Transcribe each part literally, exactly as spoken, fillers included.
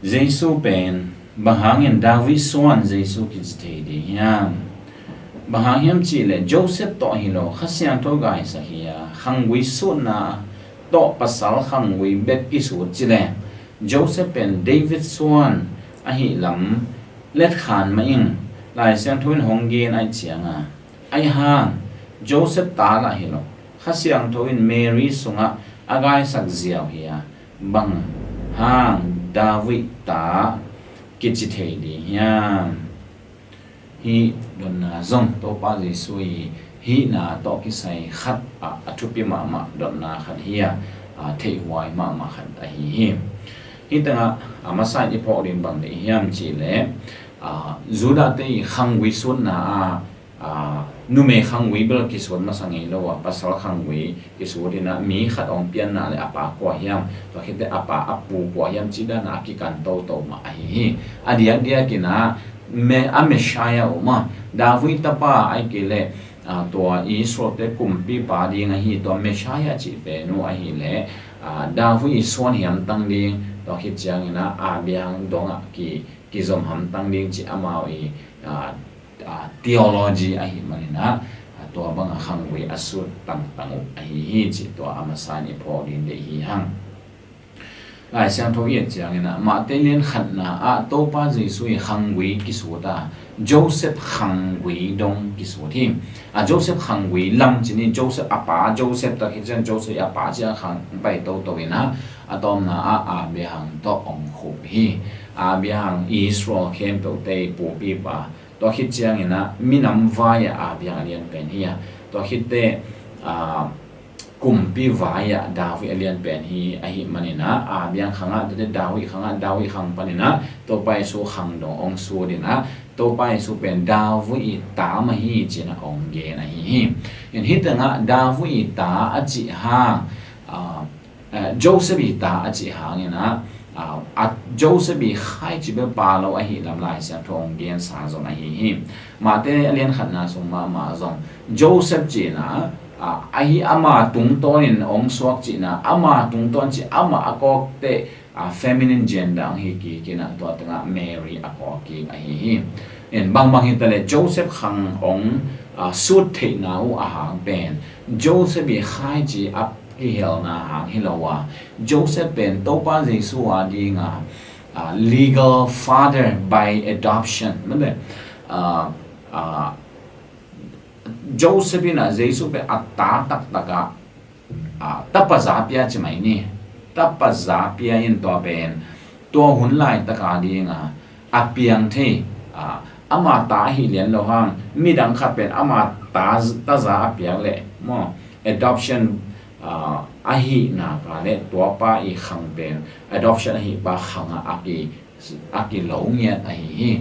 Jesu pen bang hangin David suan Jesu kici thei ding hiam? Bang hang hiam cihleh Joseph tawh hi lo, Kha Siangtho gaisak hi a, khanggui sutna tawh pasal khanggui bek kisut cileh Joseph pen David suan ahi lam letkhan mah ing. Lai Siangtho in hong gen aih cianga, aih hang Joseph ta lah hi lo, Kha Siangtho in Mary sungah a gaisak ziau hi a, bang hang David ta kici thei ding hiam? Hih dotna zong Topa Jesu i hihna tawh kisai khat ah a thupi mahmah dotna khat hi a, a theihhuai mahmah khat ahi hi. Hih tengah a masa in i phawk ding bang deih hiam cihleh, a, Judah te i khanggui sutna ah, a, numei khanggui bel kisut masa ngei lo a, pasal khanggui kisut in a, mi khat hong pianna le a pa kua hiam, tua khitteh a pa a pu kua hiam cih dan a kikan toto mah ahi hi. A diakdiak in a, me-, a Messiah uh mah, David tapa ahih kei leh, a, tua Israel te kumpipa ding ahi tua Messiah cih pen uh ahih leh, a, David i suan hiamtang ding, tua khit ciangin a, Abraham dongah ki, kizom hamtang ding cih amau i, a, a, theology ahih manin a, a, tua banga khanggui a sut tangtang uh ahi hi cih tua a masa in i phawk ding deih hi hang. Lai Siangtho i et ciangin a, Matthai lian khatna ah Topa Jesu i khanggui kisut a, Joseph khanggui dong kisut hi. A, Joseph khanggui lam cih ni, Joseph a pa, Joseph tak hi ciang Joseph i a pa ciang khang pai toto in a, a tawpna ah Abraham tawh hong khup hi. Abraham Israel khempeuh te i pupipa, tua khit ciangin a, minam vai ah Abraham a lian pen hi a, tua khitteh, a, kumpi vai ah David a lian pen hi ahih manin a, Abraham khangah, tuate David khangah, David khang panin a, Topa Jesu khang dong hong sut in a, Topa Jesu pen David i ta mah hi ci-in a hong gen ahi hi. In hih tengah David i ta a cih hang, a, eh, Joseph i ta a cih hangin a, a, a, Joseph i khaici bel pha lo ahih lam Lai Siangtho hong gensa zong ahi hi. Matthai a lian khatna sung mahmah zong Joseph cihna, a, ahi ama tungtawnin hong suak cihna, ama tungtawn cih ama a kawkteh, a, feminine gender hong hi kik in a, tua tengah Mary a kawk kik ahi hi. In bangbang hitaleh Joseph khang hong, a, sut theihna uh a hang pen Joseph i khaici a kihelna hang hi lo a, Joseph pen Topa Jesu a dinga, a, legal father by adoption. Mate, a, a, Joseph in a Jesu pen a ta taktak a, a, tapa za pia ci mai ni. Tapa za pia in tua pen tua hun laitak a dinga a piang thei, a, ama ta ahi lian lo hang, midang khat pen ama ta, ta za a piak leh maw, adoption, a, ahi nak leh tuapa i khang pen adoption ahi pa khang a, a ki, a kilo ngiat ahi hi.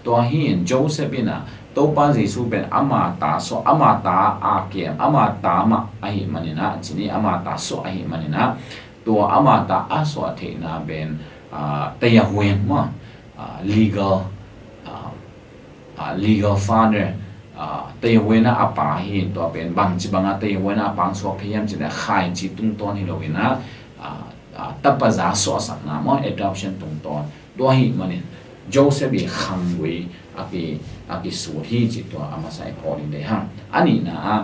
Tua hi in Joseph in a, Topa Jesu pen ama ta suah, ama ta a kem, ama ta mah ahi manin a, ci ni, ama ta suah ahi manin a, tua ama ta a suah theihna pen, a, tayahuen maw, a, legal, a, a, legal father, a, tayahuen a a pa hi, tua pen bangci banga tayahuen a a pa hong suak thei hiam cih leh khaici tungtawn hi lo in a, a, a, tapa za suahsakna maw, adoption tungtawn. Tua ahi manin Joseph i khanggui a ki, a kisut hi cih tua a masa i phawk ding deih hang. A nihna ah,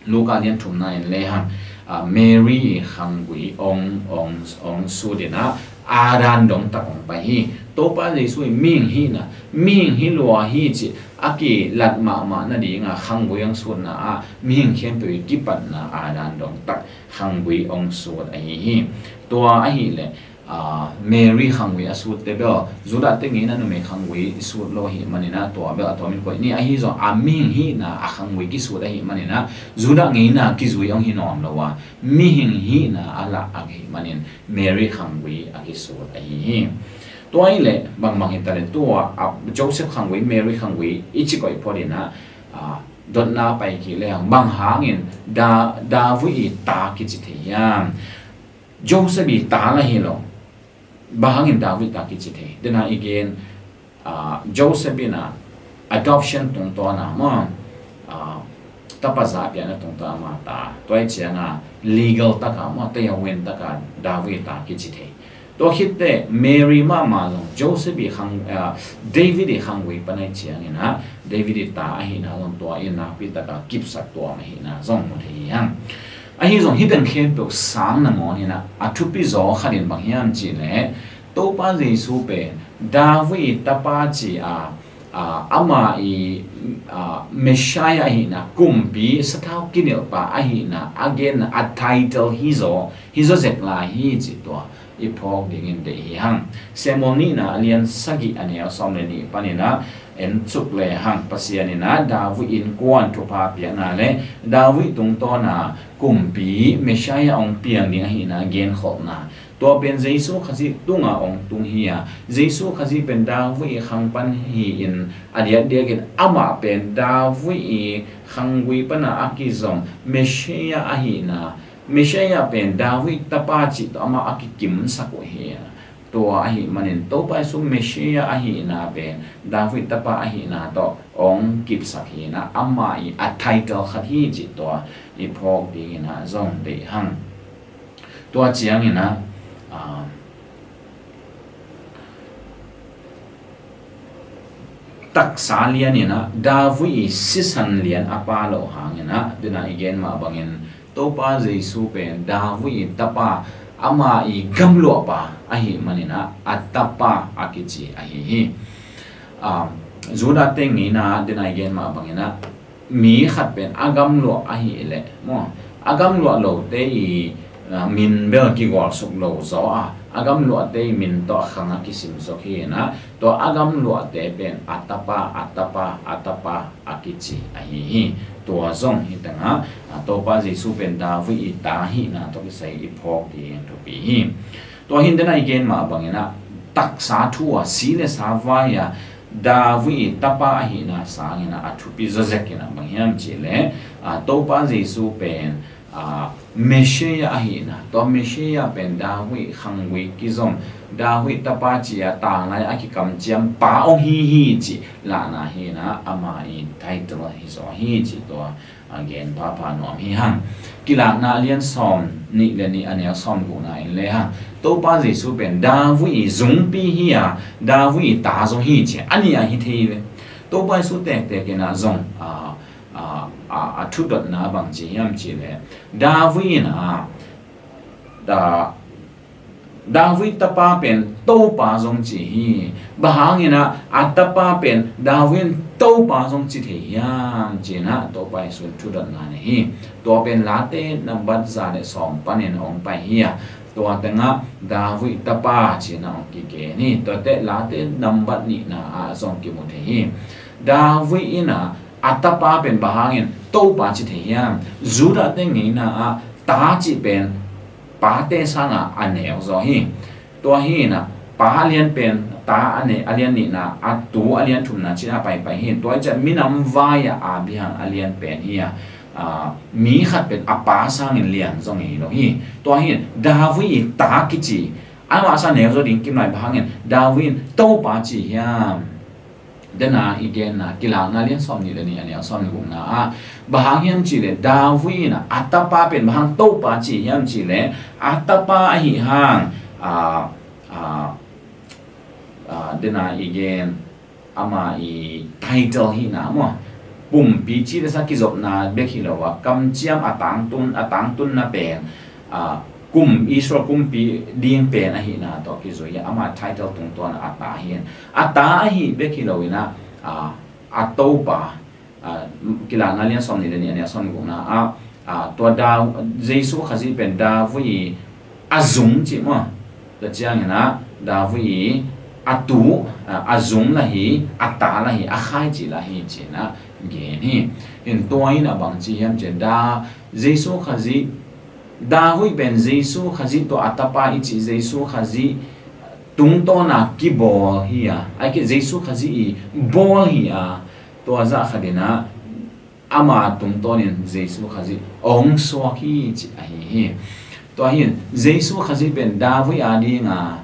Luka lian thumna en lehang, a, Mary i khanggui hong, hong, hong sut in a, a dan dong tak hong pai hi. Topa Jesu i mihing hihna, mihing hi lua hi cih a kilat mahmah nadinga khanggui hong sutna ah mihing khempeuh i kipatna a dan dong tak khanggui hong sut ahi hi. Tua ahih leh, a, Mary khanggui a sutte bel Judah te ngeina numei khanggui i sut lo ahih manin a, tua bel a tuamin koih ni, ahi zong a mihing hihna a khanggui kisut ahih manin a, Judah ngeina kizui hong hi nawn lo a, mihing hihna a lah ahih manin Mary khanggui a kisut ahi hi. Tua ahih leh bangbang hitaleh tua, a, Joseph khanggui, Mary khanggui i ci koih phot in a, a, dotna pai kik lehang bang hangin Da-, David i ta kici thei hiam? Joseph i ta lah hi lo. Bang hangin David ta kici thei? Dena i gen, a, Joseph in a adoption tungtawn a maw, a, tapa za a piakna tungtawn ama ta. Tua i cianga legal taka maw, tayahuen taka David ta kici thei. Tua khit teh Mary mahmah zong Joseph i khang, ah, David i khanggui pan ahih ciangin ah, David i ta ahihna zong tua in nakpi takin kipsak tuam ahihna zong mu thei hi hang. Ahi zong hih teng khempeuh sang nangawn in ah, a thupi zaw khat in bang hiam cih leh, Topa Jesu pen David i tapa ci a, ah, amah i, ah, Messiah ahihna, kumpi sathau kinilhpa ahihna a genna, a title hi zaw, hi zaw zek lai hi cih tua i phawk dingin deih hi hang. Samuel nihna a lian sagih a neu sawm le nih panin ah en suk le hang. Pasian in ah David innkuan thupha piakna le David tungtawn a kumpi Messiah hong piang ding ahihna genkholhna, tua pen Jesu Khazih tungah hong tung hi a, Jesu Khazih pen David i khang pan hi-in, a diakdiakin amah pen David i khanggui pan a kizom Messiah ahihna, Messiah pen David tapa cih tawh amah a kikimsak uh hi a. Tua ahih manin Topa Jesu Messiah ahihna pen David tapa ahihna tawh hong kipsak hi-in ah, amah i a title khat hi cih tua i phawk dingin ah zong deih hang. Tua ciangin ah, ah, taksa lian in ah David i sisan lian a pha loh hangin ah, tu-in ah i gen mah bangin Topa Jesu pen David i tapa, amah i gamluahpa ahih manin ah a tapa a kici ahi hi. Ah, Judah te ngeina, tu-in ah i gen mah bangin ah, mi khat pen a gamluah ahih leh maw, a gamluah lote i, ah, min bel kigualsuk lo zaw a, a gamluahte i min tawh a khang a kisim zok hi-in ah, tua a gamluahte pen a tapa, a tapa, a tapa a kici ahi hi. Tua zong hih teng ah, ah, Topa Jesu pen David i ta ahihna tawh kisai i phawk ding thupi hi. Tua hi-in tu-in ah i gen mah bangin ah, taksa thu a, si le sa vai a, David i tapa ahihna sangin ah a thupi zaw zek in ah bang hiam cih leh, ah, Topa Jesu pen, ah, Messiah ahihna, tua Messiah pen David khanggui kizom, David tapa ci a tanglai a kikamciam pa hong hi hi cih lahna hi-in ah, amah i title hi zaw hi cih tua a gen phapha nuam hi hang. Kilakna a lian sawm nih le nih a neu sawm le gukna en le hang. Topa Jesu pen David i zungpi hi a, David i ta zong hi ci a, a nih a hi thei ve. Topa Jesu tektek in ah zong, a, a, a, a thudotna bang ci hiam cih leh, David in ah, a, David tapa pen Topa zong ci hi. Bang hangin ah a tapa pen David in Topa zong ci thei hiam ci-in ah Topa Jesu in thudotna nei hi. Tua pen Late nambat za le sawm panin hong pai hi a, tua teng ah David tapa ci-in ah hong kigen hi. Tuate Late nambat nihna ah zong kimu thei hi. David in ah a tapa pen bang hangin Topa ci thei hiam? Judah te ngeina ah ta cih pen pate sangah a neu zaw hi. Tua hi-in ah, pa a lian pen, ta a ne, a lian nihna, a tu a lian thumna cih a paipai hi. Tua hi ciah minam vai-ah Abraham a lian pen hi a, a, mi khat pen a pa sangin lian zong hi lo hi. Tua hi-in David i ta kici, amah sa neu zaw ding kim lai, bang hangin David in Topa ci hiam? Dena i genna, Kilakna lian sawm nih le nih a neu sawm le gukna ah, bang hang hiam cih leh David in ah a tapa pen bang hang Topa ci hiam cih leh, a tapa ahi hang, a, a, a, dena i gen, ama i title hihna maw, pumpi ci le sa kizopna bek hi lo a, kamciam a tangtun, a tangtunna pen, a, kum, Israel kumpi ding pen ahihna tawh kizui a, ama title tungtawn a ta hi. A ta ahi bek hi lo in ah, a, a Topa, a, Kilakna lian sawm nih le nih a neu sawm le gukna ah, a, tua Da-, Jesu Khazih pen David i a zung cih maw. Tua ciangin ah David i a tu, a, a zung lah hi, a ta lah hi, a khai cih lah hi ci-in ah gen hi. In tua in ah bang ci hiam cih leh, Jesu Khazih, David pen Jesu Khazih tawh a tapa i cih Jesu Khazih tungtawn a kibawl hi a, ahih kei leh Jesu Khazih i bawl hi a, tua zah khat in ah ama tungtawnin Jesu Khazih hong suak hi cih ahi hi. Tua hi-in Jesu Khazih pen David a ding a,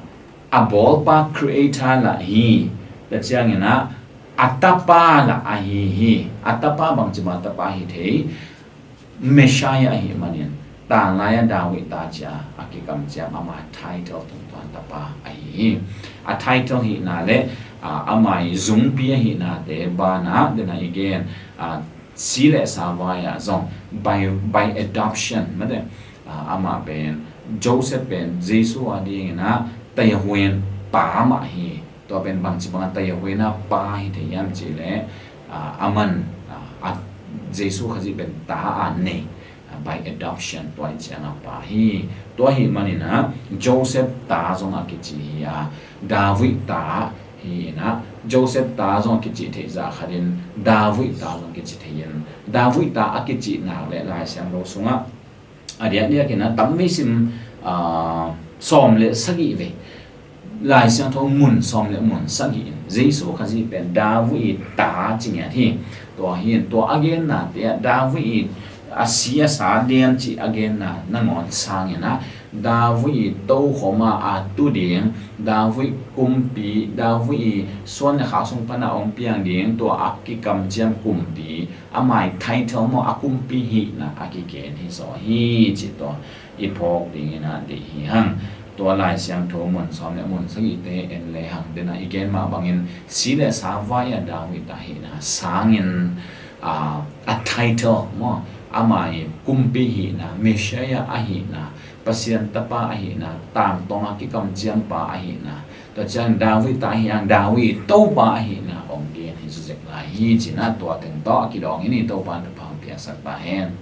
a bawlpa, creator lah hi. Tua ciangin ah a tapa lah ahi hi. A tapa bangci mah a tapa hi thei, Messiah ahih manin, tanglai-a David ta ci-a a kikamciam ama title tungtawn tapa ahi hi. A title hihna le, aa, ama i zungpi ahihnate banah dena i gen, aa, si le sa vai-ah zong by, by adoption mate, aa, amah pen Joseph pen Jesu a dinginah tayahuin pa mah hi. Tua pen bangci bangah tayahuina pa hi thei hiam cihleh, aa, aman, aa, a Jesu Khazih pen ta a nei, aa, by adoption tua i cianga pa hi. Tua hi maninah Joseph ta zong a kici hi a, David ta hi inah Joseph ta zong a kici theih zah khatin David ta zong kici thei in, David ta a kici nak le Lai Siangtho sungah a diakdiakin a tamvei sim, aa, sawm le sagih vei. Lai Siangtho mun sawm le mun sagih in Jesu Khazih pen David i ta ci ngiat hi. Tua hi in tua a gennate ah David i a si a sa diam cih a genna nangawn sanginah David i tokhoma a tu ding, David kumpi, David i suan le khak sung pana hong piang ding, tua a kikamciam kumpi, ama i title maw, a kumpi hihna a kigen hi zaw hi cih tua i phawk dingin a deih hi hang. Tua Lai Siangtho mun sawm le mun sagihte en le hang dena i gen mah bangin si le sa vai-a David ta hihna sangin, aa, a title maw, ama i kumpi hihna, Messiah ahihna, Pasian tapa ahihna, tangtawnga kikamciampa ahihna, tua ciang David ta ahi ang David topa ahihna hong gen hi zuzek lai hi cinah tua teng tawh a kidawng in i Topa in thupha hong piaksak ta hen.